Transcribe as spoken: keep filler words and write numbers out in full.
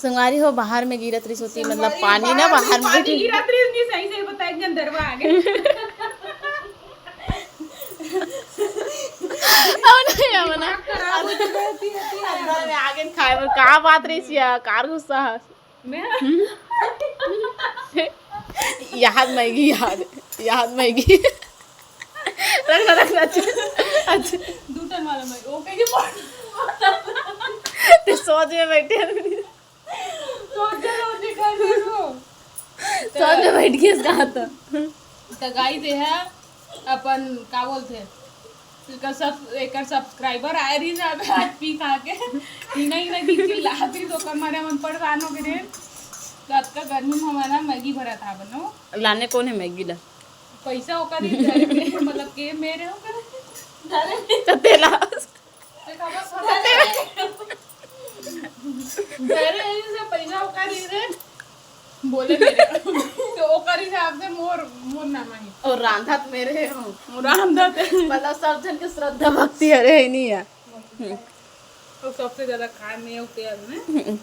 संगवारी हो, बाहर में गिरत रहिस होती, मतलब पानी ना बाहर में। पानी गिरत रहिस, नहीं सही से बताए, एक झन दरवा आगे। अब नहीं, अब ना। खराब हो चुकी रहती है। अंदर में आगे खाए बर का बात रहिस या, कार गुस्सा है। मैं? याद मैगी, याद, याद मैगी। रखना, रखना, अच्छा, अच्छा। दू टन वाला मैगी, वो कहीं पड़। ते सोच में बैठे। सोच में, सोच में कर दे वो। सोच में बैठ के इसका हाथ। तो गाइस, ये है अपन, का बोलते हैं, एकर सब, एकर सब्सक्राइबर आए रहिस ना, अबे आज पी खा के हिना हिना की चिल्लात रहिस, ओकर मारे हमन परेशान हो गए रहे। तो अतका गर्मी में हमारा मैगी भरत हा बनो। लाने कौन है मैगी ला? पैसा ओकर ही घर में, मतलब के मेरे ओकर। तो तेला। मेरे ही से पैसा ओकर ही रे। बोले मेरे। तो ओकर हिसाब से मोर, मोर नाम है। और रांधत मेरे हो। रांधत। मतलब सब जन के श्रद्धा भक्ति हरे है नहीं है। हम्म। और सबसे ज्यादा खाए में होते हैं में। हम्म।